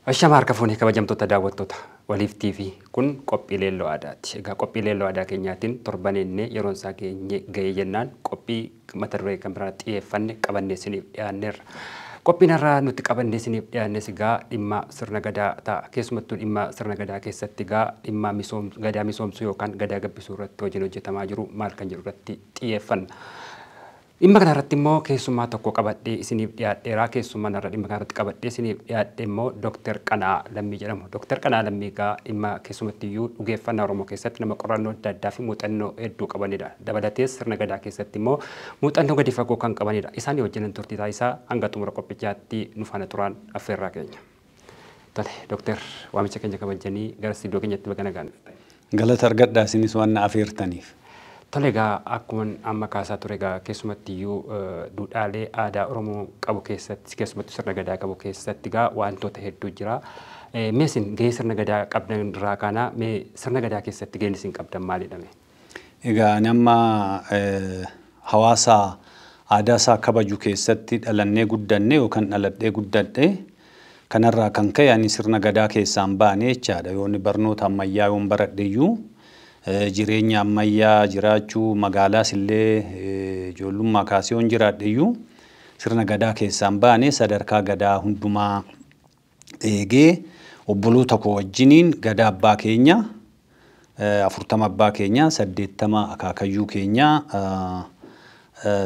Ashama harka fuunee kabajamtoota daawwattoota Waliif TV, kun qophii leelloo aadaati. Egaa qophii leelloo aadaa keenyaatiin torban ennee yeroon isaa geenye ga'ee jennaan qophii mata duree kan biraa xiyyeeffanne qabannee isiniif dhiyaanneerra. Qophiin har'aa nuti qabannee isiniif dhiyaannes egaa dhimma sirna gadaa ta'a. Keessumattuu dhimma sirna gadaa keessatti egaa dhimma gadaa misoomsuu yookaan gadaa gabbisuu irratti hojiin hojjetamaa jiru maal kan jedhu irratti xiyyeeffanna. Dhimma kana irratti immoo keessummaa tokko qabadhee isiniif dhiyaadheera. Keessummaan har'a dhimma kana irratti qabadhee isiniif dhiyaadhe immoo Dooktar Qana'aa Lammii jedhamu. Dooktar Qana'aa Lammii egaa dhimma keessumattiyyuu dhugeeffannaa Oromoo keessatti nama qorannoo adda addaa fi muuxannoo hedduu qabanidha. Dabalatees sirna gadaa keessatti immoo muuxannoo gadi fagoo kan qabanidha. Isaanii wajjin turtii taasisaa hanga xumura qophichaatti nu faana turaan affeerraa keenya. Tole, Dooktar, waamicha keenya kabajanii gara istuudiyoo keenyatti baga nagaan dhuftan. Galata argadhaa isinis waan na afeertaniif. Tole, egaa akkuma amma kaasaa ture egaa keessumattiyyuu duudhaalee aadaa Oromoo qabu keessatti, keessumattuu sirna gadaa qabu keessatti egaa wantoota hedduu jira. Mee isin gahee sirna gadaa qabdan irraa kaanaa, mee sirna gadaa keessatti gaheen isin qabdan maalidha mee? Egaa nama hawaasa aadaa isaa kabaju keessatti dhalannee guddanne yookaan dhaladhee guddadhe, kanarraa kan ka'e ani sirna gadaa keessaan baane jechaadha. Yoonni barnoota ammayyaa yoon baradhe iyyuu, jireenya ammayyaa jiraachuu magaalaas illee ijoollummaa kaasee yoon jiraadhe iyyuu, sirna gadaa keessaan baane. Sadarkaa gadaa hundumaa eegee obboloota koo wajjiniin gadaa abbaa keenya 40 abbaa keenya 80 akaakayyuu keenya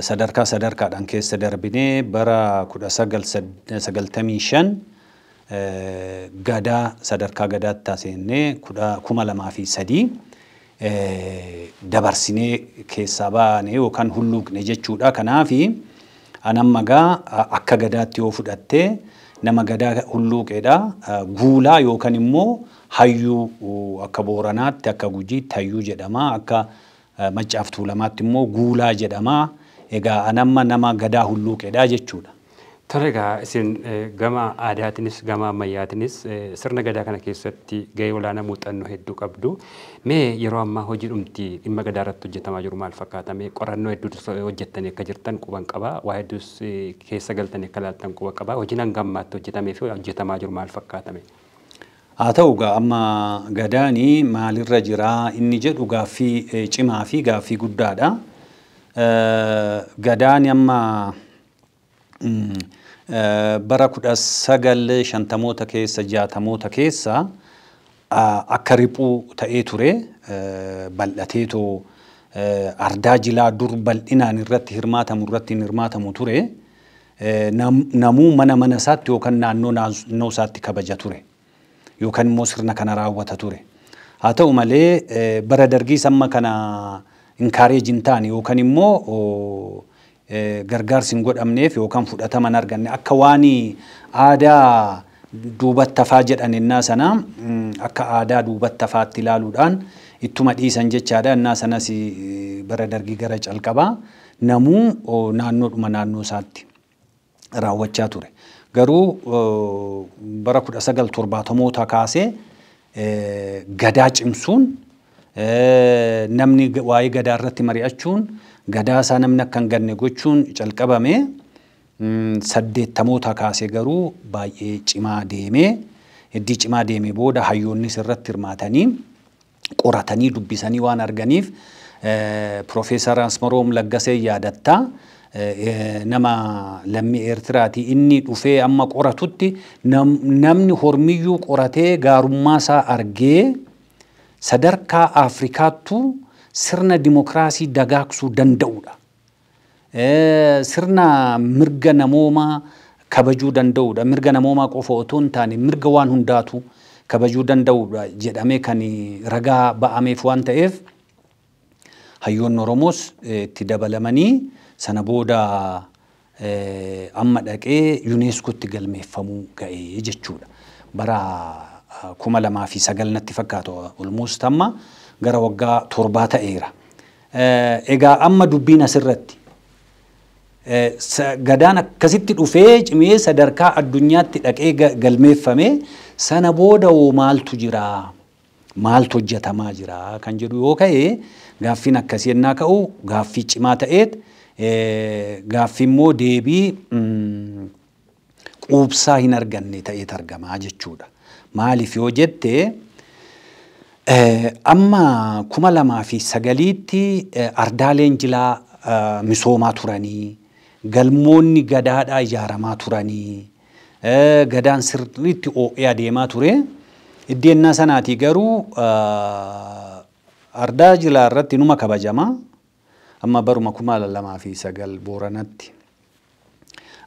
sadarkaa sadarkaadhaan keessa darbinee bara 1995 gadaa sadarkaa gadaatti taasisnee 2003 dabarsinee keessaa baane yookaan hulluuqne jechuudha. Kanaafi anamma gaa akka gadaatti yoo fudhattee nama gadaa hulluuqedha. Guulaa yookaan immoo hayyuu, akka Booranaatti, akka Gujiitti hayyuu jedhama. Akka Maccaaf Tuulamaatti immoo guulaa jedhama. Egaa anamma nama gadaa hulluuqedha jechuudha. Tole, egaa isin gama aadaatiinis gama ammayyaatiinis sirna gadaa kana keessatti gahee olaanaa, muuxannoo hedduu qabdu. Mee yeroo ammaa hojii dhumti dhimma gadaa irratti hojjetamaa jiru maal fakkaata? Mee qorannoo hedduu hojjettanii akka jirtan quban qaba. Waa hedduus keessa galtanii akka ilaaltan quba qaba. Hojiin hanga ammaatti hojjetamee fi hojjetamaa jiru maal fakkaata? Haa ta'u egaa amma gadaanii maalirra jiraa inni jedhu gaaffii cimaa fi gaaffii guddaadha. Gadaan amma bara 1950moota keessa, 60moota keessa akka riphuu ta'ee ture, bal'ateetoo ardaa jilaa dur bal'inaan irratti hirmaatamu irratti hin hirmaatamu ture. Namuu mana mana isaatti yookaan naannoo naannoo isaatti kabaja ture yookaan immoo sirna kana raawwata ture. Haa ta'u malee bara dargiis amma kana encourage hin taane yookaan immoo gargaarsi hin godhamneef yookaan fudhatama hin arganne, akka waan aadaa duubatti hafaa jedhan innaa sana, akka aadaa duubatti hafaatti ilaaluudhaan ittuma dhiisan jechaadha. Innaa sanas bara dargii gara calqabaa namuu naannoodhuma naannoo isaatti raawwachaa ture. Garuu bara 1970moota kaasee gadaa cimsuun, namni waa'ee gadaa irratti mari'achuun, gadaa isaa namni akka hin ganne gochuun calqabame. 80moota kaasee garuu baay'ee cimaa deemee, heddii cimaa deemee booda hayyoonnis irratti hirmaatanii qoratanii dubbisanii waan arganiif, Piroofeesar Asmaroom Laggasee yaadattaa, nama lammii Eertiraati, inni dhufee amma qoratutti namni hormiyyuu qoratee gaarummaa isaa argee sadarkaa Afrikaattuu sirna dimokiraasii dagaagsuu danda'udha. Sirna mirga namoomaa kabajuu danda'udha. Mirga namoomaa qofa otoo hin taane mirga waan hundaatu kabajuu danda'udha jedhamee kan ragaa ba'ameef waan ta'eef, hayyoonni Oromoos itti dabalamanii sana booda amma dhaqee yuuneeskootti galmeeffamuu ga'ee jechuudha. Bara 2009 natti fakkaatu, almost amma gara waggaa 7 ta'eera. Egaa amma dubbiin asirratti gadaan akkasitti dhufee cimee sadarkaa addunyaatti dhaqee galmeeffame, sana booda hoo maaltu jira? Maaltu hojjetamaa jira kan jedhu yoo ka'e, gaaffiin akkasii ennaa ka'u gaaffii cimaa ta'eet gaaffii immoo deebii quubsaa hin arganne ta'eet argamaa jechuudha. Maaliif yoo jette amma 2009tti ardaaleen jilaa misoomaa turanii, galmoonni gadaadhaa ijaaramaa turanii, gadaan sirriitti oo'ee adeemaa ture. Iddeenna sanaatii garuu ardaa jilaa irratti numa kabajama. Amma baruma 2009 Booranatti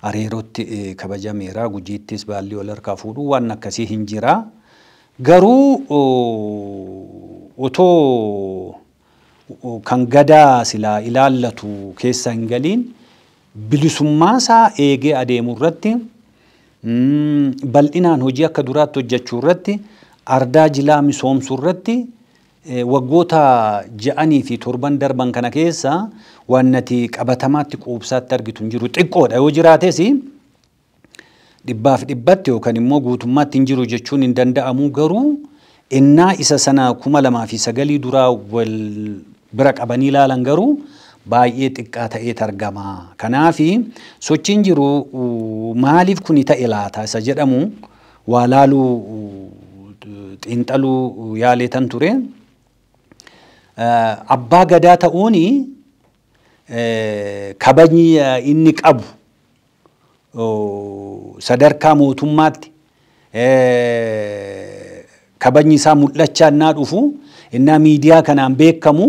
Areerootti kabajameera. Gujiittis baalli wal harkaa fuudhuu waan akkasii hin jira. Garuu otoo kan gadaa silaa ilaallatu keessa hin galiin bilisummaa isaa eegee adeemu irratti bal'inaan hojii akka duraatti hojjechuu irratti ardaa jilaa misoomsuu irratti waggoota 6 fi 7 darban kana keessa waan nati qabatamaatti quubsaatti argitu hin jiru. Xiqqoodha yoo jiraates 100% yookaan immoo guutummaatti hin jiru jechuun hin danda'amu. Garuu innaa isa sana 2009 duraa wal bira qabanii ilaalan garuu baay'ee xiqqaa ta'eet argama. Kanaafi sochiin jiru maaliif kuni ta'e laata isa jedhamu waa laaluu xiinxaluu yaaleetan ture. Abbaa gadaa ta'uuni kabajni inni qabu sadarkaa mootummaatti kabajni isaa mul'achaa innaa dhufu innaa miidiyaa kanaan beekamu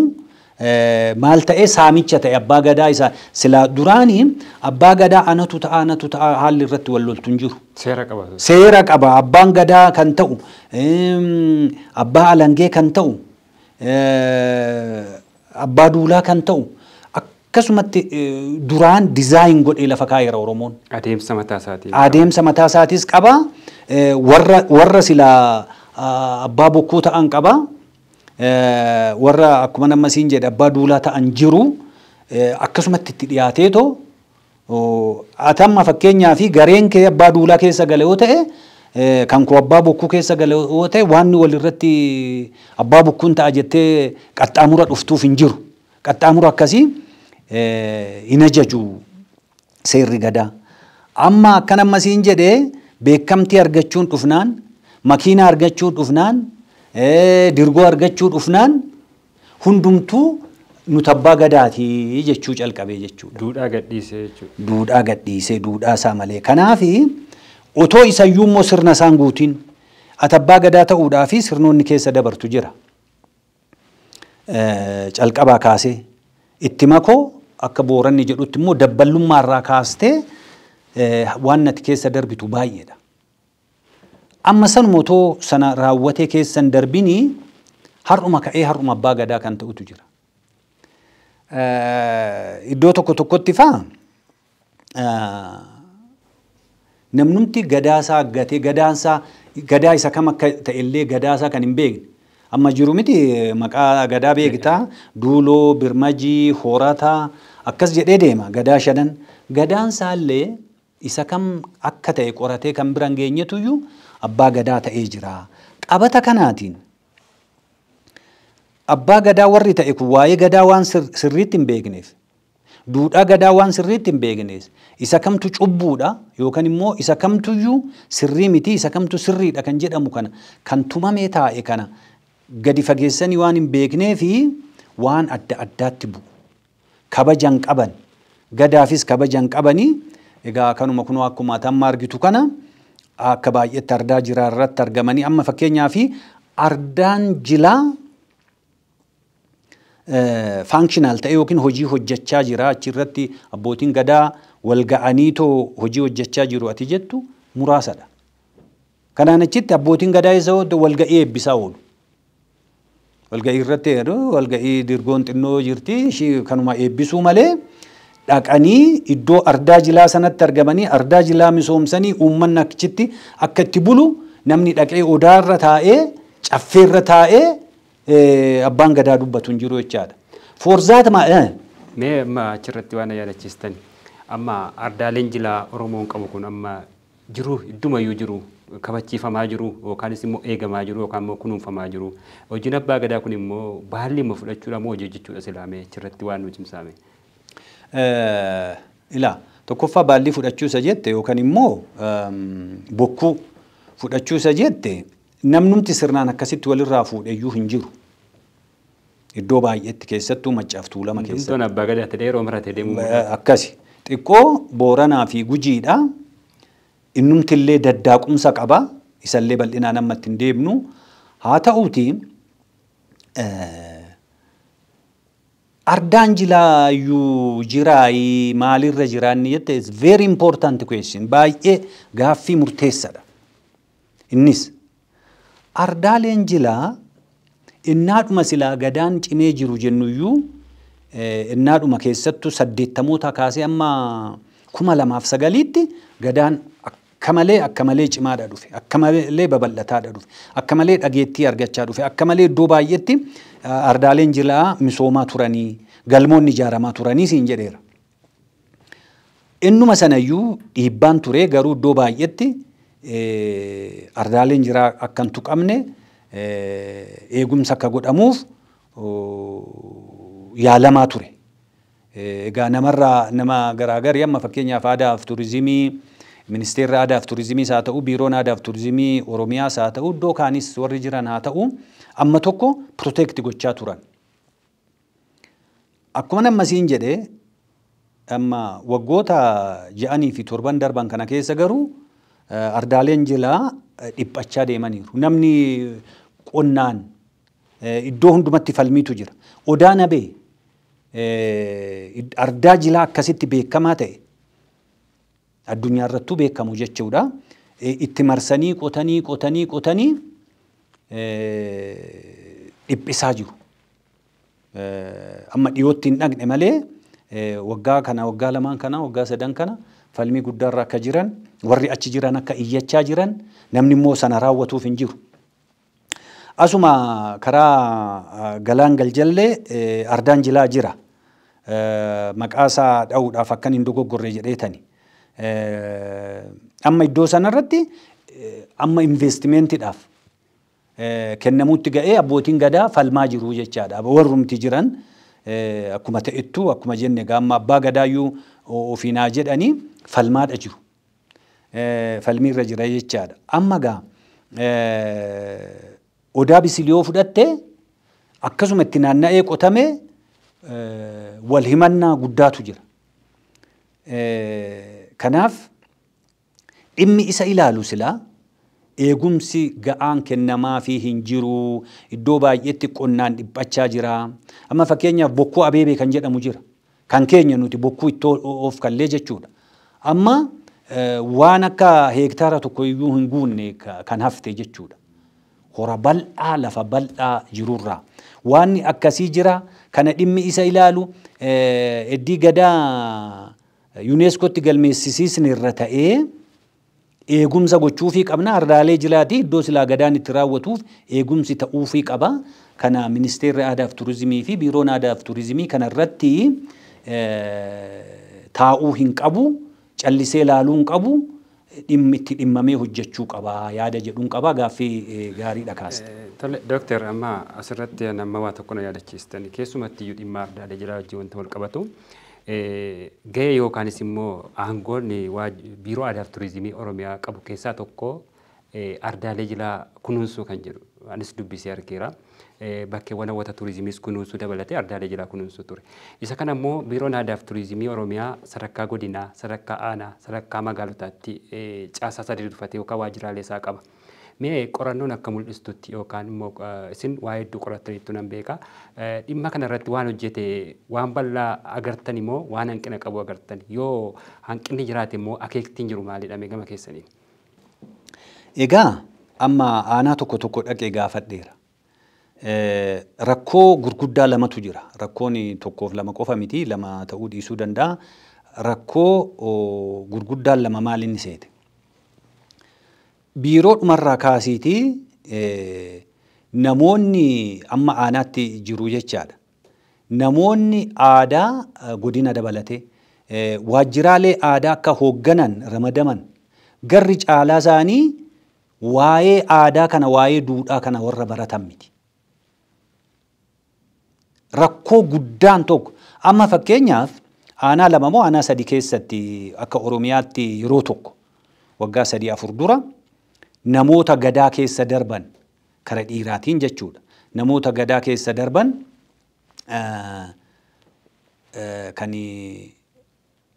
maal ta'e saamicha ta'e abbaa gadaa isa sila duraanii abbaa gadaa anatu ta'a anatu ta'a haalli irratti wal loltu hin jiru. Seera qaba. Seera qaba abbaan gadaa kan ta'u abbaa alangee kan ta'u abbaa duulaa kan ta'u akkasumatti duraan dizaayin godhee lafa kaa'eera Oromoon. Adeemsa mataa isaatii. Adeemsa mataa isaatiis qaba. Warra sila abbaa bokkuu ta'an qaba. Warra akkuma nama siin jedhe abbaa duulaa ta'an jiru akkasumatti itti dhiyaateetoo atamma fakkeenyaa fi gareen kee abbaa duulaa keessa gale yoo ta'e kan koo abbaa bokkuu keessa gale yoo ta'e waan walirratti abbaa bokkuun ta'a jettee qaxxaamura dhuftuuf hin jiru. Qaxxaamura akkasii hin ajaju seerri gadaa. Amma akkan amma siin jedhee beekamtii argachuun dhufnaan, makiina argachuun dhufnaan, dirgoo argachuu dhufnaan hundumtuu nuti abbaa gadaatii jechuu calqabee jechuudha. Duudhaa gadhiisee jechuudha. Duudhaa gadhiisee duudhaa isaa malee. Kanaafi otoo isayyuu immoo sirna isaan guutiin ati abbaa gadaa ta'uudhaa fi sirnoonni keessa dabartu jira. Calqabaa kaasee itti makoo akka Booranni jedhutti immoo dabballummaa irraa kaastee waan nati keessa darbitu baay'eedha. Amma sanuma otoo sana raawwatee keessan darbinii har'uma ka'ee har'uma abbaa gadaa kan ta'utu jira. Iddoo tokko tokkotti faa namnumti gadaasaa gatee gadaansaa gadaa isa kam akka ta'ellee gadaasaa kan hin beekne. Amma jiru miti maqaa gadaa beektaa Duuloo, Birmajii, Horataa akkas jedhee deema gadaa shanan. Gadaansaallee isa kam akka ta'e qoratee kan bira hin geenyetuyyuu abbaa gadaa ta'ee jira. Qabata kanaatiin abbaa gadaa warri ta'e kun waa'ee gadaa waan sirriitti hin beekneef, duudhaa gadaa waan sirriitti hin beekneef, isa kamtu cubbuudha yookaan immoo isa kamtuyyuu sirrii miti isa kamtu sirriidha kan jedhamu kana kan tumamee taa'e kana gadi fageessanii waan hin beeknee fi waan adda addaatti bu'u. Kabajan qaban, gadaafis kabajan qabanii egaa kanuma kunoo akkuma amma argitu kana akka baay'eetti ardaa jiraa irratti argamanii amma fakkeenyaa fi ardaan jilaa faankshinaal ta'e yookiin hojii hojjechaa jira achirratti abbootiin gadaa wal ga'anii too hojii hojjechaa jiru ati jettu muraasadha. Kanaan achitti abbootiin gadaa isa wal ga'ii eebbisaa oolu. Walga'ii irratti walga'ii dirgoon xinnoo jirti ishii kanuma eebbisuu malee dhaqanii iddoo ardaa jilaa sanatti argamanii ardaa jilaa misoomsanii uummanni achitti akka itti bulu namni dhaqee odaarra taa'ee caffeerra taa'ee abbaan gadaa dubbatu hin jiru jechaadha. Foorzaat maa Mee amma achirratti waan yaadachiistan amma ardaaleen jilaa Oromoon qabu kun amma jiru iddumayyuu jiru kabachiifamaa jiru yookaanis immoo eegamaa jiru yookaan immoo kunuunfamaa jiru. Hojiin abbaa gadaa kun immoo baalli immoo fudhachuudha moo hojii hojjechuudha silaamee achirratti waan nu cimsaame. Ilaa tokkoffaa baallii fudhachuu isa jette yookaan immoo bokkuu fudhachuu isa jette Namnumti sirnaan akkasitti walirraa fuudheyyuu hin jiru. Iddoo baay'eetti keessattuu Maccaaf Tuulama keessatti. Hundumtuun abbaa gadaa ta'ee yeroo maratee deemuu. Akkasi. Xiqqoo Booranaa fi Gujiidha. Innumtillee daddaaqumsa qaba. Isallee bal'inaan amma ittiin deemnu. Haa ta'uuti ardaan jilaayyuu jiraayi maalirra jiraanni jette is very important question. Baay'ee gaaffii murteessadha. Innis ardaaleen jilaa innaadhuma silaa gadaan cimee jiru jennuyyuu innaadhuma keessattuu 80moota kaasee amma 2009tti gadaan akka malee cimaadha dhufe, akka malee babal'ataadha dhufe, akka malee dhageettii argachaa dhufe, akka malee iddoo baay'eetti ardaaleen jilaa misoomaa turanii, galmoonni ijaaramaa turanii siin jedheera. Innuma sanayyuu dhiibbaan ture garuu iddoo baay'eetti ardaaleen jiraa akka hin tuqamne eegumsa akka godhamuuf yaalamaa ture. Egaa namarraa nama garaagarii amma fakkeenyaaf aadaa fi turizimii ministeerri aadaa fi turizimiis haa ta'u biiroon aadaa fi turizimii Oromiyaas haa ta'u iddoo kaanis warri jiran haa ta'u amma tokko protect gochaa turan. Akkuma nama siin jedhee amma waggoota 6 fi 7 darban kana keessa garuu ardaaleen jilaa dhiphachaa deemaniiru. Namni qonnaan iddoo hundumatti falmiitu jira. Odaa Nabee ardaa jilaa akkasitti beekamaa ta'e addunyaa irrattuu beekamu jechuudha. Itti marsanii qotanii qotanii qotanii dhiphisaa jiru. Amma dhiyootti hin dhaqne malee waggaa kana waggaa 2 kana waggaa 3 kana falmii guddaarra akka jiran warri achi jiran akka iyyachaa jiran namni immoo sana raawwatuuf hin jiru. Asuma karaa Galaan Galjallee ardaan jilaa jira. Maqaa isaa dha'uudhaaf akkan hin dogoggorre jedheetani. Amma iddoo sanarratti amma investimeentiidhaaf kennamuutti ga'ee abbootiin gadaa falmaa jiru jechaadha. Warrumti jiran akkuma ta'ettu akkuma jenne gaamma abbaa gadaayyuu ofiinaa jedhanii falmaadha jiru. Falmiirra jira jechaadha. Amma gaa Odaa Bisiliyoo fudhatte akkasuma itti naanna'ee qotame wal himannaa guddaatu jira. Kanaaf dhimmi isa ilaalu silaa eegumsi ga'aan kennamaa fi hin jiru iddoo baay'eetti qonnaan dhiphachaa jira. Amma fakkeenyaaf bokkuu abeebee kan jedhamu jira. Kan keenya nuti bokkuu ittoo of kallee jechuudha. Amma waan akka heektaara tokko iyyuu hin guunne kan hafte jechuudha. Hora bal'aa lafa bal'aa jirurraa. Waan akkasii jira kana dhimmi isa ilaalu eddii gadaa UNESCOtti galmeessisiisni irra ta'ee eegumsa gochuufii qabna. Ardaalee jilaatii iddoo silaa gadaan itti raawwatuuf eegumsi ta'uufii qaba. Kana ministeerri aadaa fi turizimii fi biiroon aadaa fi turizimii kana irratti taa'uu hin qabu, callisee ilaaluu hin qabu, dhimmi itti dhimmamee hojjechuu qaba yaada jedhuun qaba. Gaaffii gaariidha kaaste. Tole Dooktar, amma asirratti nama waa tokko na yaadachiistan keessumatti iyyuu dhimma ardaalee jilaa wajjin wanta wal qabatu. Gahee yookaanis immoo aangoon biiroo aadaa fi turizimii Oromiyaa qabu keessaa tokko ardaalee jilaa kunuunsuu kan jedhu anis dubbisee argeera. Bakkeewwan hawwata turizimiis kunuunsuu dabalatee ardaalee jilaa kunuunsuu ture. Isa kana immoo biiroon aadaa fi turizimii Oromiyaa sadarkaa godinaa, sadarkaa aanaa, sadarkaa magaalotaatti caasaa sadii dhufatee yookaan waajjiraalee isaa qaba. Mee qorannoon akka mul'istutti yookaan immoo isin waa hedduu qorattaniittu nan beeka. Dhimma kanarratti waan hojjete waan bal'aa agartan immoo waan hanqina qabu agartan yoo hanqinni jiraate immoo akeektiin jiru maalidha mee gama keessaniin? Egaa amma aanaa tokko tokko dhaqee gaafadheera. Rakkoo gurguddaa lamatu jira. Rakkoon tokkoof lama qofa miti, lama ta'uu dhiisuu danda'a. Rakkoo gurguddaan lama maal inni seete? Biiroo dhumarraa kaasiitii namoonni amma aanaatti jiru jechaadha. Namoonni aadaa godina dabalatee waajjiraalee aadaa akka hoogganan ramadaman garri caalaa isaanii waa'ee aadaa kana waa'ee duudhaa kana warra baratan miti. Rakkoo guddaan tokko amma fakkeenyaaf aanaa 2 moo aanaa 3 keessatti akka Oromiyaatti yeroo tokko waggaa 3-4 dura Namoota gadaa keessa darban kara dhiiraatiin jechuudha. Namoota gadaa keessa darban kan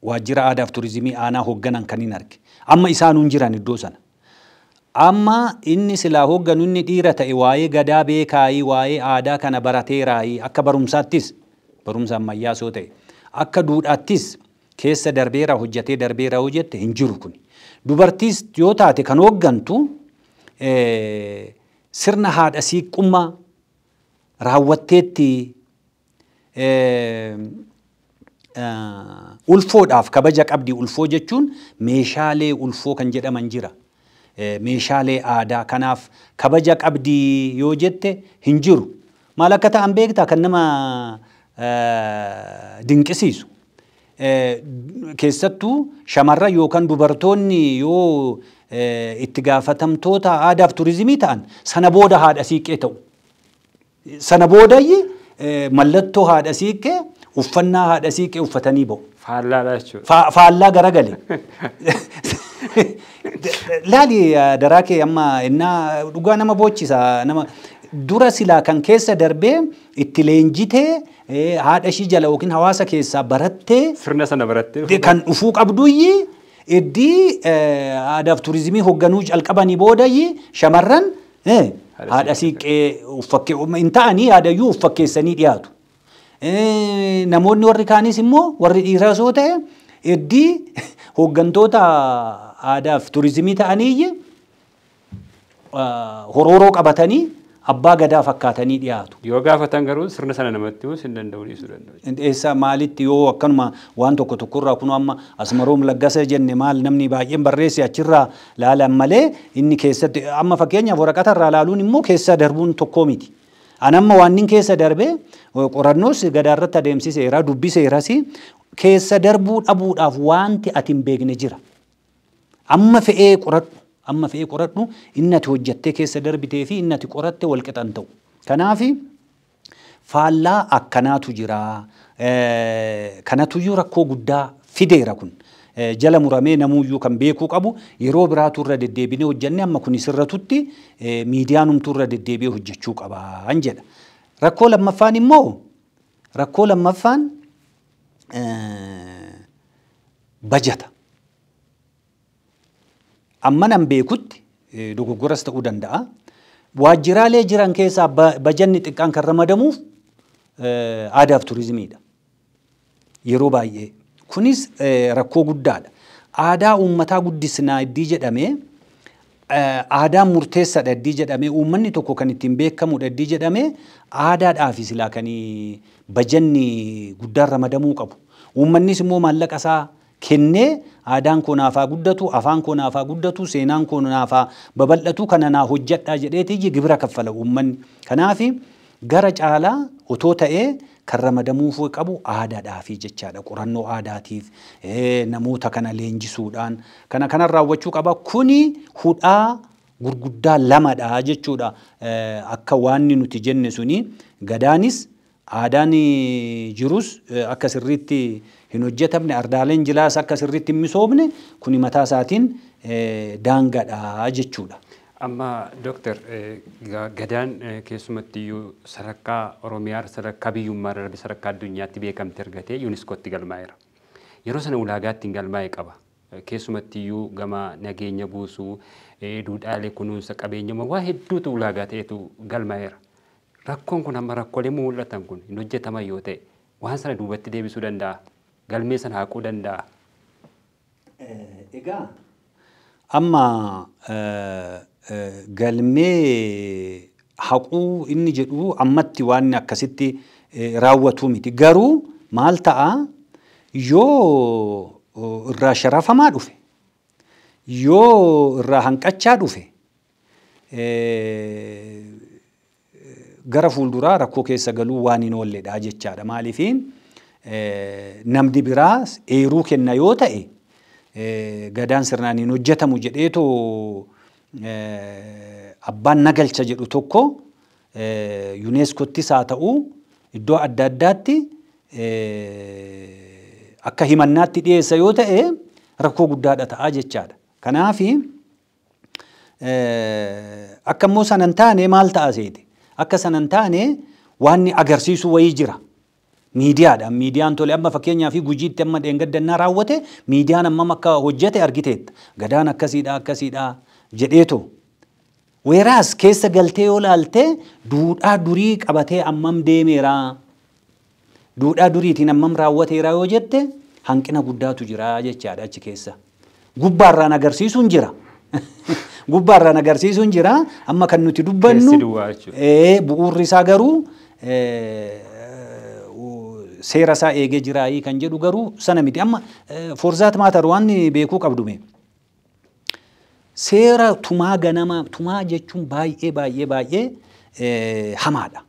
waajjira aadaaf turizimii aanaa hoogganan kan hin arge. Amma isaanuun jiran iddoo sana. Amma inni silaa hoogganu inni dhiira ta'e waa'ee gadaa beekaayii waa'ee aadaa kana barateeraayii akka barumsaattis barumsa ammayyaa soo ta'e akka duudhaattis keessa darbeera hojjetee darbeera hojjette hin jiru kun. Dubartiis yoo taate kan hooggantu sirna haadha siiqqummaa raawwatteetti ulfoodhaaf kabaja qabdi. Ulfoo jechuun meeshaalee ulfoo kan jedhaman jira. Meeshaalee aadaa kanaaf kabaja qabdi yoo jette hin jiru. Maal akka ta'an beektaa kan nama dinqisiisu. Keessattuu shamarran yookaan dubartoonni yoo itti gaafatamtoota aadaaf turizimii ta'an sana booda haadha siiqqee ta'u. Sana boodayyi mallattoo haadha siiqqee uffannaa haadha siiqqee uffatanii ba'u. Faallaadha jechuudha. Faallaa garagale. Laali daraa kee amma innaa dhugaa nama boochisa nama dura silaa kan keessa darbee itti leenjitee haadha ishii jala yookiin hawaasa keessaa barattee sirna sana barattee kan dhufuu qabduyyi iddii aadaaf turizimii hoogganuu calqabanii boodayyi shamarran haadha siiqqee uffakkee hin ta'anii haadhayyuu uffakkeessanii dhiyaatu. Namoonni warri kaanis immoo warri dhiiraas yoo ta'e iddii hooggantoota aadaaf turizimii ta'anii horooroo qabatanii abbaa gadaa fakkaatanii dhiyaatu. Yoo gaafatan garuu sirna sana namatti himuus hin danda'u dhiisuu danda'u. Eessa maalitti yoo akkanuma waan tokko tokkorraa kun amma Asmaroom Laggasa jenne maal namni baay'een barreesse achirraa laalan malee inni keessatti amma fakkeenyaaf waraqata irraa laaluun immoo keessa darbuun tokkoo miti. An amma waan inni keessa darbee qorannoos gadaa irratti adeemsiseera dubbiseeras keessa darbuu dhabuudhaaf wanti ati hin beekne jira. Amma fe'ee qoradhu. Amma fe'ee qoradhu inni ati hojjettee keessa darbitee fi inni ati qoratte wal qixan ta'u. Kanaaf faallaa akkanaatu jira. Kanatuyyuu rakkoo guddaa fideera kun. Jala muramee namuyyuu kan beekuu qabu yeroo biraatu irra deddeebinee hojjenne amma kun sirratutti miidiyaanumtuu irra deddeebi'ee hojjechuu qabaan jedha. Rakkoo lammaffaan immoo rakkoo lammaffaan bajata. Amma nan beekutti dogoggoras ta'uu danda'a. Waajjiraalee jiran keessaa bajanni xiqqaan kan ramadamuuf aadaaf turizimiidha. Yeroo baay'ee. Kunis rakkoo guddaadha. Aadaa uummataa guddisnaa iddii jedhamee aadaan murteessaadha iddii jedhamee uummanni tokko kan ittiin beekamudha iddii jedhamee aadaadhaaf silaa kan bajanni guddaan ramadamuu qabu. Uummannis immoo maallaqa isaa kennee aadaan koo naafaa guddatu, afaan koo naafaa guddatu, seenaan koo naafaa babal'atu kana naa hojjedhaa jedheeti gibira kaffala uummanni. Kanaaf gara caalaa otoo ta'ee kan ramadamuuf qabu aadaadhaafi jechaadha. Qorannoo aadaatiif namoota kana leenjisuudhaan kana kanan raawwachuu qaba. Kuni hudhaa gurguddaa lamadha jechuudha. Akka waanni nuti jenne suni gadaanis aadaan jirus akka sirriitti hin hojjetamne ardaaleen jilaas akka sirriitti hin misoomne kuni mataa isaatiin daangaadha jechuudha. Amma Dooktar gadaan keessumattiyyuu sadarkaa Oromiyaa sadarkaa biyyummaa darbe sadarkaa addunyaatti beekamte argatee yuuniskootti galmaa'eera. Yeroo sana ulaagaa ittiin galmaa'e qaba. Keessumattiyyuu gama nageenya buusuu, duudhaalee kunuunsa qabeenyummaa waa hedduutu ulaagaa ta'etu galmaa'eera. Rakkoon kun amma rakkoolee mul'atan kun hin hojjetaman yoo ta'e waan sana duubatti deebisuu danda'a. Galmee sana haquu danda'a. Egaa amma galmee haquu inni jedhu ammatti waan akkasitti raawwatu miti. Garuu maal ta'a yoo irraa sharafamaa dhufe yoo irraa hanqachaa dhufe gara fuulduraa rakkoo keessa galuu waan hin oolledha jechaadha. Maaliifiin namni biraas eeruu kenna yoo ta'e gadaan sirnaan hin hojjetamu jedheetoo abbaan nagalcha jedhu tokko yuuneeskottis haa ta'u iddoo adda addaatti akka himannaatti dhiyeessa yoo ta'e rakkoo guddaadha ta'a jechaadha. Kanaafi Akka immoo sana hin taane maal ta'a seete? Akka sana hin taane waan agarsiisu wayii jira. Miidiyaadha. Miidiyaan tole amma fakkeenyaa fi Gujiitti amma dheengaddannaa raawwate miidiyaan ammam akka hojjete argiteetta. Gadaan akkasiidha akkasiidha jedheetu. Weeraas keessa galtee yoo laalte duudhaa durii qabatee ammam deemeera. Duudhaa duriitiin ammam raawwateera yoo jette hanqina guddaatu jira jechaadha achi keessa. Gubbaarraan agarsiisuun jira. Gubbaarraan agarsiisuun jira. Amma kan nuti dubbannu bu'uurri isaa garuu seera isaa eegee jiraayii kan jedhu garuu sana miti. Amma forzaat maatar waan beekuu qabdume. Seera tumaa ganama tumaa jechuun baay'ee baay'ee baay'ee hamaadha.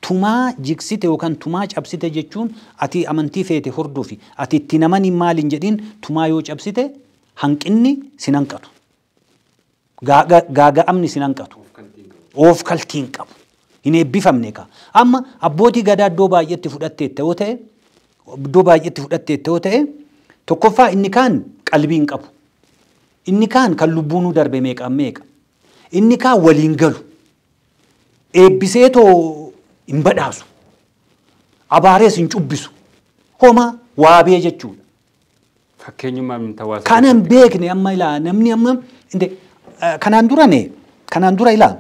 Tumaa jigsite yookaan tumaa cabsite jechuun ati amantii feete hordofi ati itti namani maal hin jedhin tumaa yoo cabsite hanqinni sin hanqatu. Gaaga'amni sin hanqatu. Of kaltiin qabu. Hin eebbifamne ka. Amma abbootii gadaa iddoo baay'eetti fudhatteetta yoo ta'e iddoo baay'eetti fudhatteetta yoo ta'e tokkoffaa inni kaan qalbii hin qabu. Inni kaan kan lubbuunuu darbe meeqaan meeqa. Inni kaan waliin galu. Eebbiseetoo hin badhaasu. Abaarees hin cubbisu. Homaa waabee jechuudha. Fakkeenyummaa min hawaasa. Kana hin beekne amma ilaa namni amma kanaan dura ne kanaan dura ilaa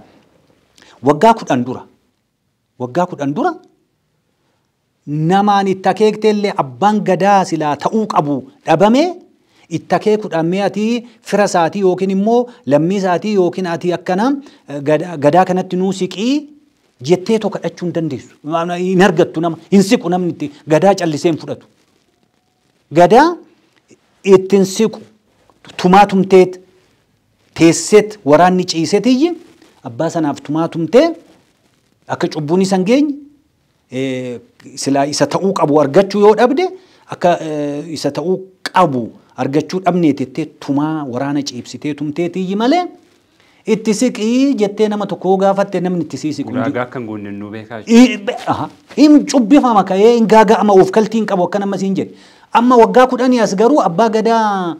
waggaa 10 dura waggaa 10 dura namaan itti akeekte illee abbaan gadaa silaa ta'uu qabu dhabame itti akeekuudhaan mee ati fira isaatii yookiin immoo lammii isaatii yookiin ati akkana gadaa kanatti nuu siqii jettee tokko kadhachuu hin dandeessu. Hin argattu nama hin siqu namni itti gadaa callisee hin fudhatu. Gadaa ittiin siqu tumaa tumteet teesseet waraanni ciiseetiyyi abbaa sanaaf tumaa tumtee akka cubbuun isa hin geenye silaa isa ta'uu qabu argachuu yoo dhabde akka isa ta'uu qabu argachuu dhabnee tettee tumaa waraana ciibsitee tumteetiyyi malee itti siqii jettee nama tokko gaafatte namni itti sii siqu. Ulaagaa akka hin guunne nuu beekaa. Hin cubbifama ka'ee hin gaaga'ama of kaltiin qabu akka nama siin jedhe. Amma waggaa 10 as garuu abbaa gadaa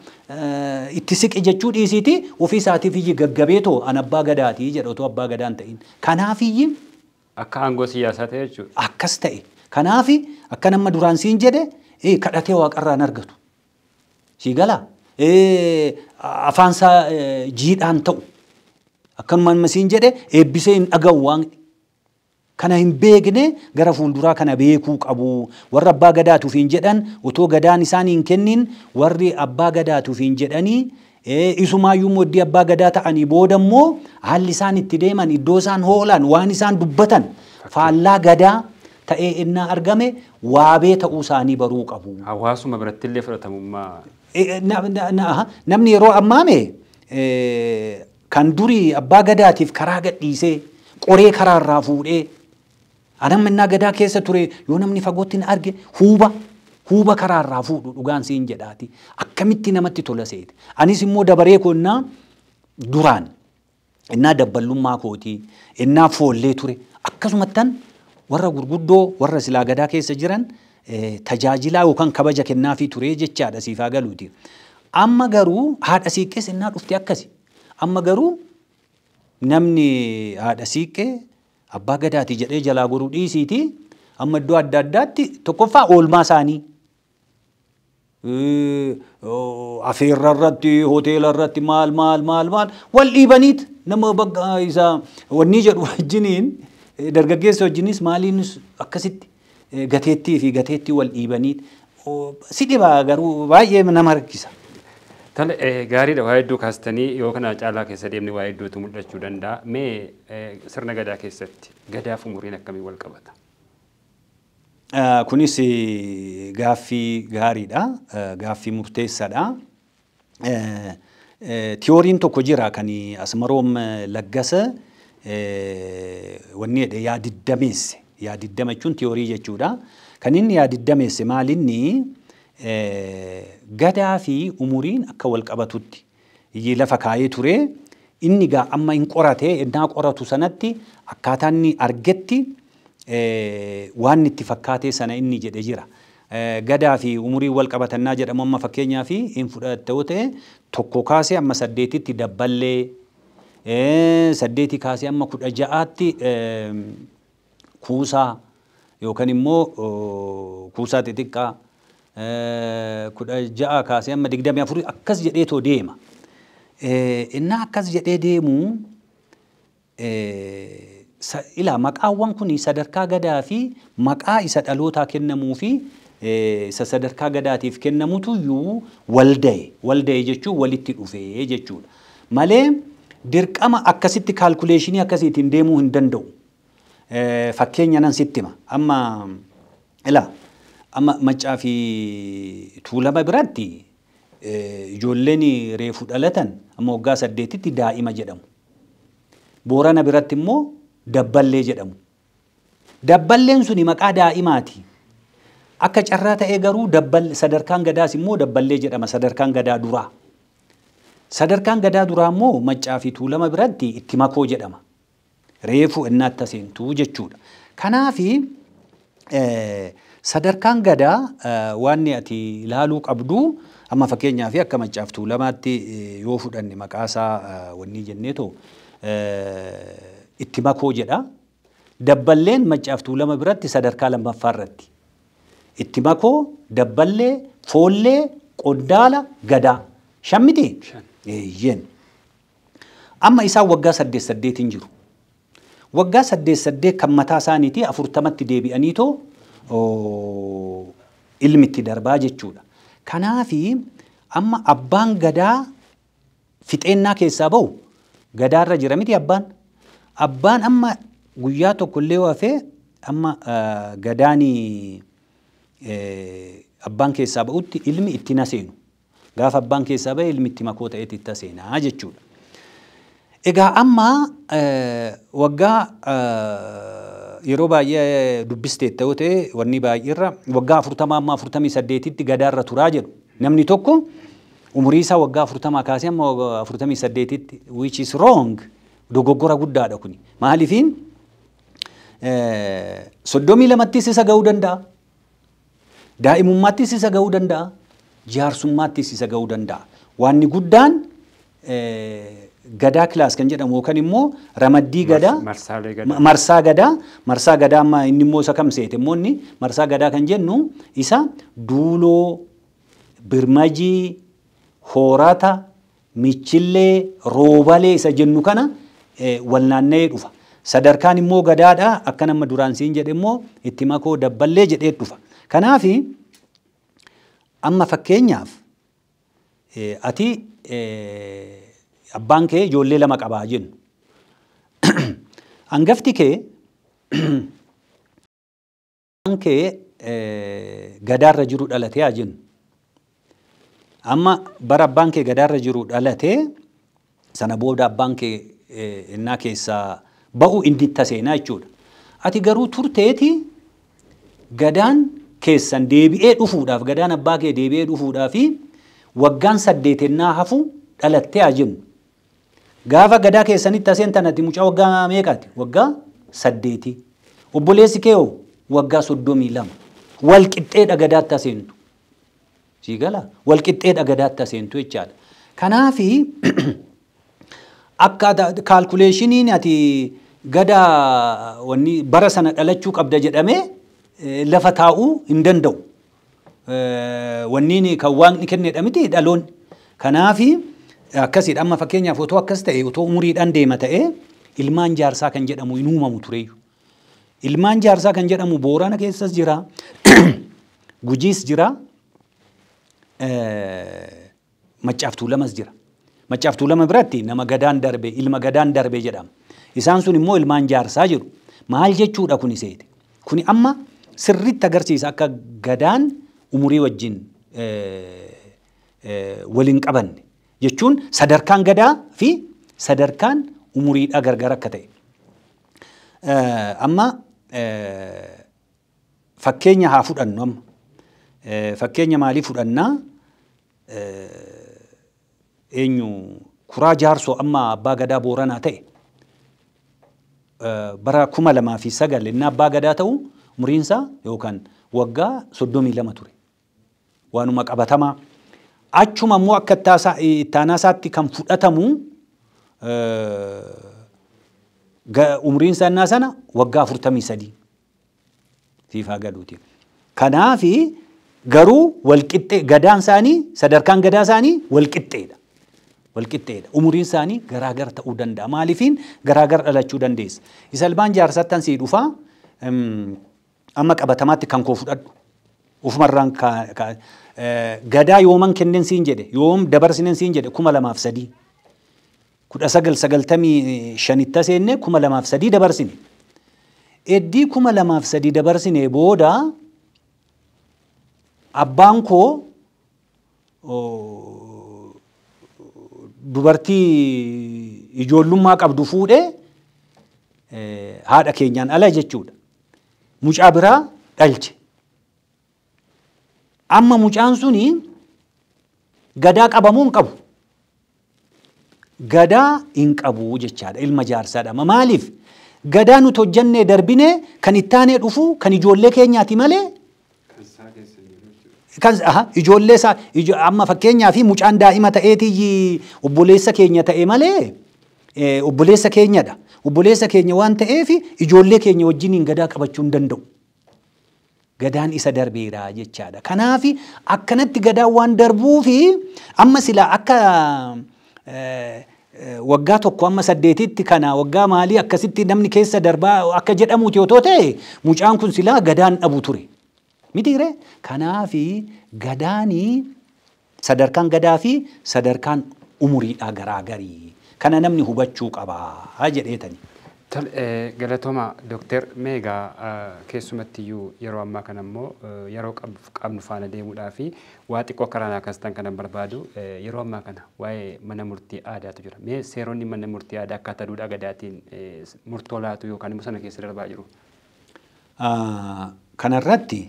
itti siqi jechuu dhiisiiti ofii isaatiif iyyi gaggabeetoo an abbaa gadaatii jedha otoo abbaa gadaa hin ta'in. Kanaaf iyyi akka aangoo siyaasaa ta'e jechuudha. Akkas ta'e. Kanaaf akka nama duraan siin jedhe kadhatee waaqarraa hin argatu. Sii galaa afaan isaa jiidhaan ta'u. Akkanuma amma siin jedhe eebbisee hin dhaga'u waan kana hin beekne gara fuulduraa kana beekuu qabu. Warra abbaa gadaatuuf hin jedhan otoo gadaan isaan hin kennin warri abbaa gadaatuuf hin jedhanii isumaayyuu mooddii abbaa gadaa ta'anii booda immoo haalli isaan itti deeman iddoo isaan hoolan waan isaan dubbatan faallaa gadaa ta'ee innaa argame waabee ta'uu isaanii baruu qabu. Hawaasuma biratti illee fudhatamummaa. Namni yeroo ammaame kan durii abbaa gadaatiif karaa gadhiisee qoree karaarraa fuudhee anamma innaa gadaa keessa ture yoo namni fagootti na arge huuba karaarraa fuudhu dhugaan siin jedhaati. Akkamitti namatti tola seete. Anis immoo dabaree koo innaa duraan innaa dabballummaa kootii innaa foollee ture akkasumattan warra gurguddoo warra silaa gadaa keessa jiran tajaajilaa yookaan kabaja kennaafii ture jechaadha siifaa galuuti. Amma garuu haadha siiqqees innaa dhufte akkasi. Amma garuu namni haadha siiqqee abbaa gadaati jedhee jalaa goruu dhiisiiti amma iddoo adda addaatti tokkoffaa oolmaa isaanii afeerra irratti hoteela irratti maal maal maal maal wal dhiibaniit nama bakka isa wanni jedhu wajjiniin dargaggeessa wajjinis maaliinis akkasitti gateettii fi gateettii wal dhiibaniit si dhibaa garuu baay'ee nama rakkisa. Tole gaariidha waa hedduu kaastanii yoo kana caalaa keessa deemne waa hedduutu mul'achuu danda'a. Mee sirna gadaa keessatti gadaaf umuriin akkamii wal qabata? Kunis gaaffii gaariidha. Gaaffii murteessaadha. Tiyooriin tokko jira kan Asmaroom Laggasa wanni jedhe yaadiddameesse. Yaadiddama jechuun tiyoorii jechuudha. Kan inni yaadiddameesse maalinni gadaa fi umuriin akka wal qabatutti lafa kaayee ture. Inni gaa amma hin qorate innaa qoratu sanatti akkaataa inni argetti waan itti fakkaatee sana inni jedhe jira. Gadaa fi umurii wal qabatannaa jedhamu amma fakkeenyaa fi hin fudhatte yoo ta'e 1 kaasee amma 8tti dabballee 8 kaasee amma 16tti kuusaa yookaan immoo kuusaa xixiqqaa 16 kaasee amma 24 akkas jedheetoo deema. Innaa akkas jedhee deemu ilaa maqaawwan kun sadarkaa gadaa fi maqaa isa dhalootaa kennamuu fi isa sadarkaa gadaatiif kennamutu iyyuu walda'e. Walda'e jechuun walitti dhufee jechuudha. Malee dirqama akkasitti kaalkuleeshinii akkasiitiin deemuu hin danda'u. Fakkeenya nan sitti hima. Amma ilaa amma Maccaa fi Tuulama biratti ijoolleen reefu dhalatan amma waggaa 8tti daa'ima jedhamu. Boorana biratti immoo dabballee jedhamu. Dabballeen suni maqaa daa'imaati. Akka carraa ta'ee garuu sadarkaan gadaas immoo dabballee jedhama sadarkaan gadaa duraa. Sadarkaan gadaa duraa immoo Maccaa fi Tuulama biratti itti makoo jedhama. Reefu innaatti seentuu jechuudha. Kanaafi sadarkaan gadaa waan ati ilaaluu qabdu amma fakkeenyaaf akka Maccaa fi Tuulamaatti yoo fudhanne maqaasaa wanni jenneetoo itti makoo jedha. Dabballeen Maccaa fi Tuulama biratti sadarkaa lammaffaa irratti. Itti makoo, dabballee, foollee, qondaala, gadaa. 5 miti? Eeyyeen. Amma isaan waggaa 8 8 jiru. Waggaa 8 8 kan mataa isaaniitii 40tti deebi'aniitoo ilmitti darbaa jechuudha. Kanaafi amma abbaan gadaa fixeennaa keessaa ba'u gadaarra jira miti abbaan. Abbaan amma guyyaa tokkollee hafee amma gadaanii abbaan keessaa ba'utti ilmi itti na seenu. Gaafa abbaan keessaa ba'e ilmi itti makoo ta'etti itti seenaa jechuudha. Egaa amma waggaa yeroo baay'ee dubbisteetta yoo ta'e wanni baay'eerra waggaa 40 amma 48tti gadaarra turaa jedhu. Namni tokko umurii isaa waggaa 40 kaasee amma 48tti which is wrong, dogoggora guddaadha kuni. Maaliifiin 32ttis isa ga'uu danda'a. Daa'imummaattis isa ga'uu danda'a. Jaarsummaattis isa ga'uu danda'a. Waanni guddaan gadaa kilaas kan jedhamu yookaan immoo ramaddii gadaa marsaa gadaa marsaa gadaa amma inni immoo isa kam seete immoo inni marsaa gadaa kan jennu isa duuloo, birmajii, horata, michillee, roobalee isa jennu kana wal naanna'ee dhufa. Sadarkaan immoo gadaadha akka nama duraan siin jedhe immoo itti makoo dabballee jedhee dhufa. Kanaafi amma fakkeenyaaf ati abbaan kee ijoollee 2 qabaa jennu. Hangafti kee abbaan kee gadaarra jiru dhalatee haa jennu. Amma bara abbaan kee gadaarra jiru dhalatee sana booda abbaan kee innaa keessaa ba'u inni itti seenaa jechuudha. Ati garuu turteeti gadaan keessan deebi'ee dhufuudhaaf gadaan abbaa kee deebi'ee dhufuudhaaf waggaan 8 ennaa hafu dhalattee haa jennu. Gaafa gadaa keessanitti aseentan ati mucaa waggaa meeqaati? Waggaa 8. Obboleessi kee hoo waggaa 32. Wal qixxeedha gadaatti aseentu. Sii gala? Wal qixxeedha gadaatti aseentu jechaadha. Kanaafi akka kaalkuleeshiniin ati gadaa wanni bara sana dhalachuu qabda jedhamee lafa taa'uu hin danda'u. Wanniin kan waaqni kennedha miti dhaloonni. Kanaafi akkasidha. Amma fakkeenyaaf otoo akkas ta'e otoo umuriidhaan deema ta'e ilmaan jaarsaa kan jedhamu hin uumamu tureyyuu. Ilmaan jaarsaa kan jedhamu Boorana keessas jira, Gujiis jira, Maccaa fi Tuulamas jira. Maccaa fi Tuulama biratti nama gadaan darbe, ilma gadaan darbe jedhama. Isaan sun immoo ilmaan jaarsaa jedhu. Maal jechuudha kuni seete? Kuni amma sirriitti agarsiisa akka gadaan umurii wajjin waliin qabanne. Jechuun sadarkaan gadaa fi sadarkaan umuriidhaa gargar akka ta'e. Amma fakkeenya haa fudhannu amma. Fakkeenya maalii fudhannaa? Eenyu Kuraa Jaarsoo amma abbaa gadaa Booranaa ta'e. Bara 2009 inni abbaa gadaa ta'u umuriinsaa yookaan waggaa 32 ture. Waanuma qabatamaa. Achuma immoo akka ittaanaa isaatti kan fudhatamu Umriin isaa sana waggaa 43 siif haa galuuti. Kanaafi garuu walqixxee gadaan isaanii sadarkaan gadaa isaanii walqixxeedha. Walqixxeedha. Umriin isaanii garaagara ta'uu danda'a. Maaliifiin garaagara dhalachuu dandeessa. Isa ilmaan jaarsattan sii dhufaa amma qabatamaatti kan koo fudhadhu. Ufumarraan gadaa yooman kennen siin jedhe yoom dabarsinen siin jedhe 2003. 1995 seenne 2003 dabarsine. Eddii 2003 dabarsine booda abbaan koo dubartii ijoollummaa qabdu fuudhee haadha keenyaan ala jechuudha. Mucaa biraa dhalche. Amma mucaan suni gadaa qabamuu hin qabu. Gadaa hin qabu jechaadha ilma jaarsaadha. Maaliif? Gadaa nuti hojjannee darbine kan ittaanee dhufu kan ijoollee keenyaati malee kan ijoollee isaa amma fakkeenyaa fi mucaan daa'ima ta'eetii obboleessa keenya ta'e malee obboleessa keenyadha. Obboleessa keenya waan ta'eef ijoollee keenya wajjiniin gadaa qabachuu hin danda'u. Gadaan isa darbeera jechaadha. Kanaaf akkanatti gadaan waan darbuufi amma silaa akka waggaa tokko amma 8tti kana waggaa maalii akkasitti namni keessa darbaa akka jedhamuuti otoo ta'e mucaan kun silaa gadaan dhabu ture. Mitiiree? Kanaafi gadaanii sadarkaan gadaa fi sadarkaan umuriidhaa garaagarii. Kana namni hubachuu qabaa jedheetani. Galatooma Dooktar Meegaa keessumattiyyuu yeroo ammaa kana immoo yeroo qabnu faana deemuudhaa fi waa xiqqoo karaa akkas ta'an kanan barbaadu yeroo ammaa kana waa'ee mana murtii aadaatu jira. Mee seeronni mana murtii aadaa akkaataa duudhaa gadaatiin murtoo laatu yookaan immoo sana keessa darbaa jiru? Kanarratti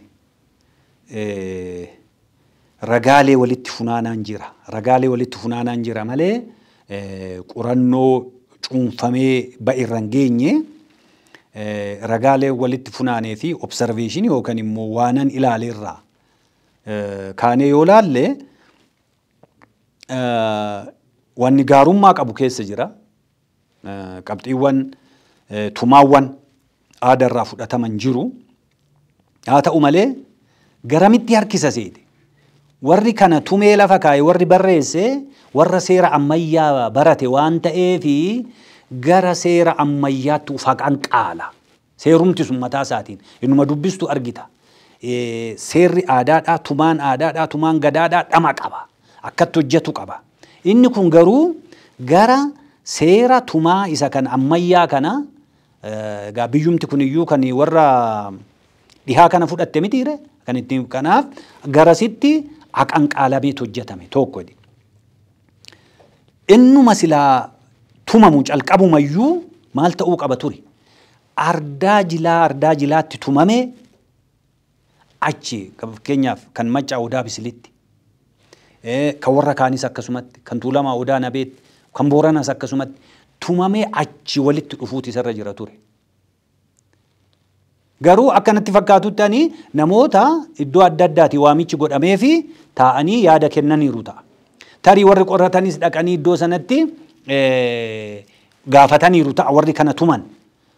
ragaalee walitti funaanaan jira. Ragaalee walitti funaanaan jira malee qorannoo cuunfamee ba'e irra hin geenye ragaalee walitti funaanee fi observeeshinii yookaan immoo waanan ilaaleerraa kaanee yoo laalle wanni gaarummaa qabu keessa jira. Qabxiiwwan tumaawwan aadaarraa fudhataman jiru. Haa ta'u malee garamitti harkisa seete? Warri kana tumee lafa kaa'e warri barreesse warra seera ammayyaa barate waan ta'eefi gara seera ammayyaatti ufaqan qaala. Seerumti sun mataa isaatiin innuma dubbistu argita. Seerri aadaadhaa, tumaan aadaadhaa, tumaan gadaadhaa dhama qaba. Akkatti hojjetu qaba. Inni kun garuu gara seera tumaa isa kan ammayyaa kana egaa biyyumti kun iyyuu kan warra dhihaa kana fudhatte mitiire kan ittiin kanaaf garasitti haqan qaalameet hojjetame tokko. Innuma silaa tumamu calqabumayyuu maal ta'uu qaba ture? Ardaa jilaa ardaa jilaatti tumame achi fakkeenyaaf kan Maccaa Odaa Bisilitti kan warra kaanis akkasumatti kan Tuulamaa Odaa Nabeetti kan Booranaas akkasumatti tumamee achi walitti dhufuuti isarra jira ture. Garuu akkanatti fakkaatutti ani namoota iddoo adda addaati waamichi godhamee fi taa'anii yaada kennaniiru ta'a. Tarii warri qoratanis dhaqanii iddoo sanatti gaafataniiru ta'a warri kana tuman.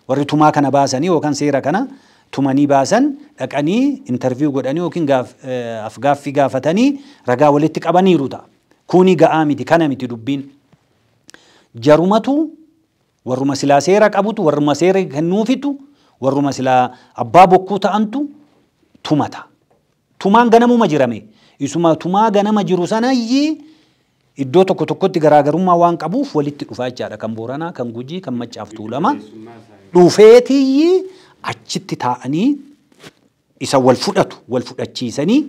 Warri tumaa kana baasanii yookaan seera kana tumanii baasan dhaqanii intarviiyuu godhanii yookiin afgaaffii gaafatanii ragaa walitti qabaniiru ta'a. Kuni ga'aa miti kana miti dubbiin. Jarumatu warruma silaa seera qabutu warruma seera kennuufitu warruma silaa abbaa bokkuu ta'antu tumata. Tumaan ganamuma jirame. Isuma tumaa ganama jiru sanayyii iddoo tokko tokkotti garaagarummaa waan qabuuf walitti dhufaa jechaadha. Kan Booranaa, kan Gujii, kan Maccaaf Tuulamaa dhufeetiyyi achitti taa'anii isa wal fudhatu, wal fudhachiisanii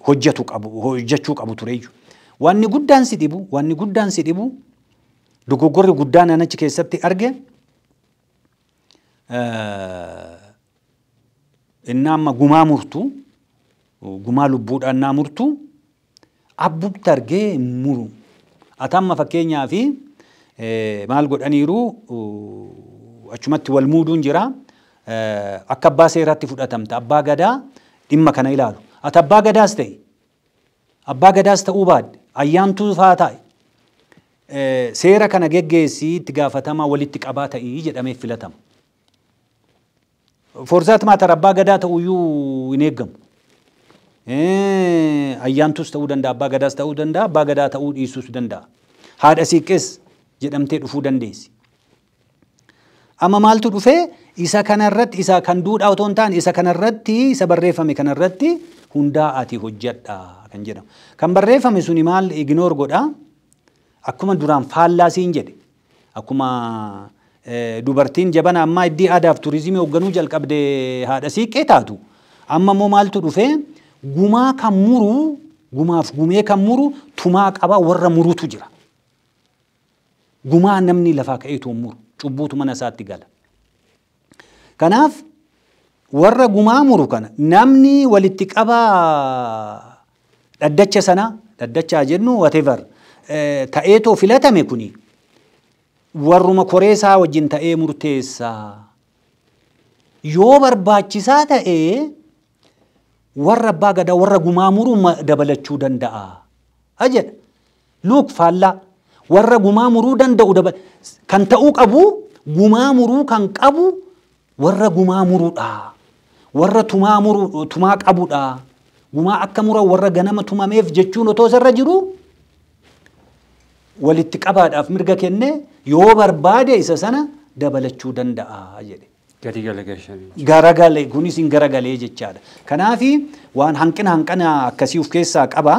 hojjetu qabu, hojjechuu qabu tureyyuu. Wanni guddaan si dhibu, wanni guddaan si dhibu dogoggorri guddaan an achi keessatti arge inni amma gumaa murtu, gumaa lubbuudhaan naa murtu abbubti argee hin muru. Ati amma fakkeenyaa fi maal godhaniiru achumatti wal muuduun jira. Akka abbaa seeraatti fudhatamta. Abbaa gadaa dhimma kana ilaalu. Ati abbaa gadaas ta'e abbaa gadaas ta'uu baadde ayyaantuu faa ta'e seera kana geggeessii itti gaafatamaa walitti qabaa ta'ii jedhamee filatama. For that matter abbaa gadaa ta'uyyuu hin eeggamu. Ayyaantus ta'uu danda'a, abbaa gadaas ta'uu danda'a, abbaa gadaa ta'uu dhiisuus danda'a. Haadha siiqqees jedhamtee dhufuu dandeessi. Amma maaltu dhufee isa kanarratti isa kan duudhaa otoo hin taane isa kanarratti isa barreeffame kanarratti hundaa'aati hojjedha kan jedhamu. Kan barreeffame suni maal ignore godha? Akkuma duraan faallaa siin jedhe. Akkuma dubartiin jabana ammaa iddii aadaaf turizimii hoogganuu jalqabde haadha siiqqee taatu. Amma immoo maaltu dhufee gumaa kan muru gumaaf gumee kan muru tumaa qaba warra murutu jira. Gumaa namni lafaa ka'eetu muru cubbuutu mana isaatti gala. Kanaaf warra gumaa muru kana namni walitti qabaa dhaddacha sana dhaddachaa jennu whatever ta'eetoo filatame kuni warruma koreesaa wajjin ta'ee murteessaa. Yoo barbaachisaa ta'ee warra abbaa gadaa warra gumaa muru dabalachuu danda'a. Jedha. Luuk faallaa warra gumaa muruu danda'u kan ta'uu qabu gumaa muruu kan qabu warra gumaa muruudha. Warra tumaa muru tumaa qabudha. Gumaa akka mura warra ganama tumameef jechuun otoo isarra jiru walitti qabaadhaaf mirga kenne yoo barbaade isa sana dabalachuu danda'a jedhe. Gadi galagalchanii. Garagalee kunis hin garagalee jechaadha. Kanaafi waan hanqina akkasii of keessaa qaba.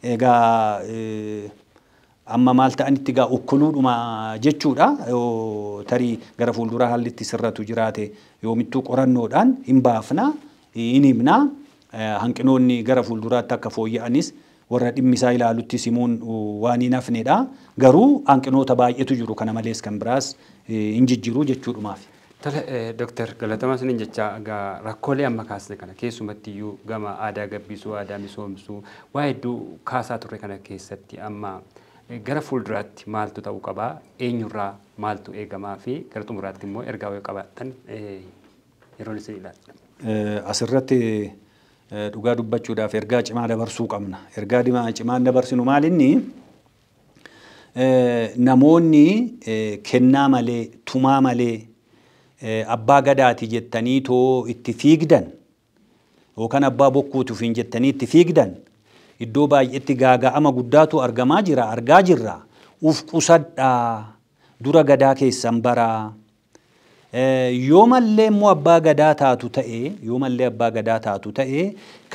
Egaa amma maal ta'anitti egaa okkoluudhuma jechuudha. Tarii gara fuulduraa haalli itti sirratu jiraate yoomittuu qorannoodhaan hin baafna hin himna. Hanqinoonni gara fuulduraatti akka fooyya'anis warra dhimmi isaa ilaalutti simuun waan hin hafnedha. Garuu hanqinoota baay'eetu jiru kana malees kan biraas hin jijjiiru jechuudhumaaf. Tole Dooktar Galatamaa isiniin jecha egaa rakkoolee amma kaasne kana keessumatti iyyuu gama aadaa gabbisuu, aadaa misoomsuu waa hedduu kaasaa turre kana keessatti amma gara fuulduraatti maaltu ta'uu qabaa, eenyurraa maaltu eegamaa fi gara xumuraatti immoo ergaa yoo qabaattan yeroon isin ilaalla. Asirratti dhugaa dubbachuudhaaf ergaa cimaa dabarsuu qabna. Ergaa cimaa dabarsinu maal inni namoonni kennaa malee tumaa malee abbaa gadaati jettanii too itti fiigdan yookaan abbaa bokkuutuuf hin jettanii itti fiigdan iddoo baay'eetti gaaga'ama guddaatu argamaa jira argaa jirra. Uf qusadhaa dura gadaa keessan baraa. Yoo mallee immoo abbaa gadaa taatu ta'e yoo mallee abbaa gadaa taatu ta'e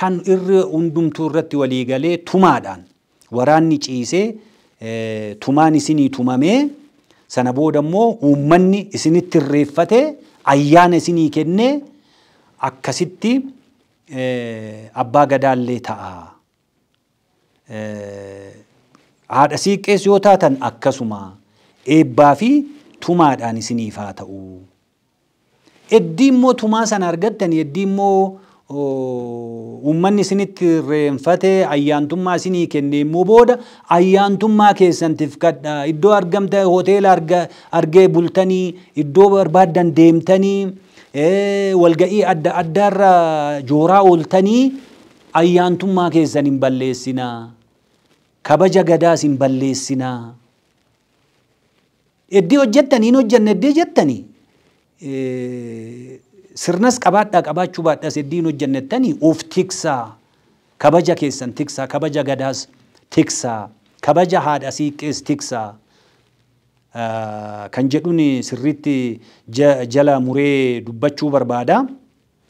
kan irri hundumtuu irratti walii galee tumaadhaan waraanni ciisee tumaan isinii tumamee sana booda immoo uummanni isinitti irreeffatee ayyaana isinii kennee akkasitti abbaa gadaallee ta'a. Haadha siiqqees yoo taatan akkasuma eebbaa fi tumaadhaan isiniif haa ta'u. Eddii immoo tumaa sana argattanii eddii immoo uummanni isinitti irreenfatee ayyaantummaa isinii kenne immoo booda ayyaantummaa keessan tifkadha. Iddoo argamta hoteela argee bultanii iddoo barbaaddan deemtanii walga'ii adda addaarra jooraa ooltanii ayyaantummaa keessan hin balleessinaa. Kabaja gadaas hin balleessinaa. Eddii hojjettanii hin hojjenne eddii jettanii sirnas qabaadhaa qabaachuu baadhaas eddii hin hojjennettanii of tiksaa. Kabaja keessan tiksaa, kabaja gadaas tiksaa, kabaja haadha siiqqees tiksaa. Kan jedhuun sirriitti jala muree dubbachuu barbaada.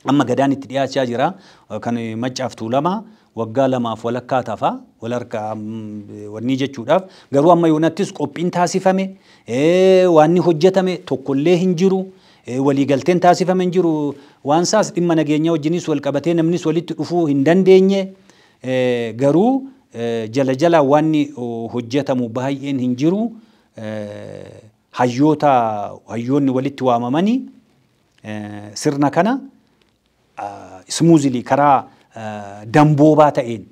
Amma gadaan itti dhiyaachaa jira. Kan Maccaaf Tuulamaa waggaa lamaaf walakkaa tafa walarka wanni jechuudhaaf garuu amma yoonattis qophiin taasifame waanni hojjetame tokkollee hin jiru. Waliigalteen taasifame hin jiru. Waan isaas dhimma nageenyaa wajjinis wal qabatee namnis walitti dhufuu hin dandeenye. Garuu jala jala wanni hojjetamu baay'een hin jiru. Hayyoota hayyoonni walitti waamamanii sirna kana smoothly karaa damboobaa ta'een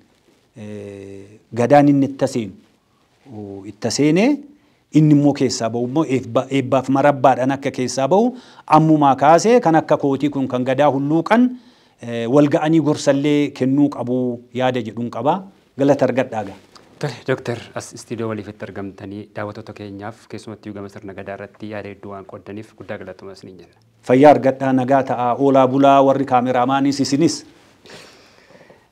gadaan inni itti seenu itti seenee inni immoo keessaa ba'u immoo eebbaaf marabbaadhaan akka keessaa ba'u ammumaa kaasee kan akka kootii kun kan gadaa hulluuqan wal ga'anii gorsallee kennuu qabu yaada jedhuun qaba. Galata argadhaa gaa. Tole, Dooktar, as istiidiyoo waliifitti argamtanii daawwattoota keenyaaf keessumattuu gama sirna gadaa irratti yaada hedduu waan qooddaniif guddaa galatoomaa isiniin jenna. Fayyaa argadhaa, nagaa ta'aa, oolaa bulaa warri kaameraamaanis isinis.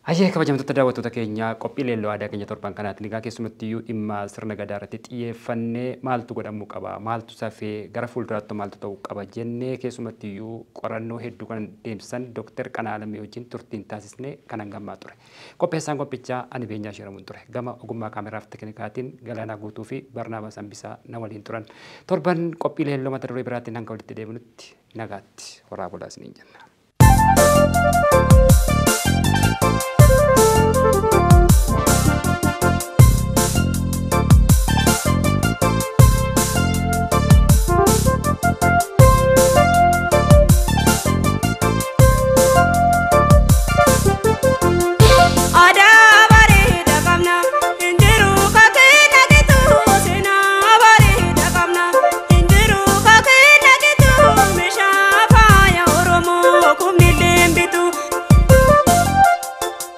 Hayyee, kabajamtoota daawwattoota keenyaa, qophii leelloo aadaa keenya torban kanaatiin egaa keessumattiyyuu dhimma sirna gadaa irratti xiyyeeffannee maaltu godhamuu qaba, maaltu safee, gara fuulduraatti maaltu ta'uu qaba jennee keessumattiyyuu qorannoo hedduu kan deemsisan Dooktar Qana'aa Lammii wajjin turtiin taasisnee kan hangammaa ture. Qopheessaan qophichaa ani Beenyaa Shiramuun ture. Gama ogummaa kaameraaf teeknikaatiin Galaanaa Guutuu fi Barnaabas Hambisaa na waliin turan. Torban qophii leelloo mata duree biraatiin hanga walitti deebinutti nagaatti horaa bulaa isiniin jenna.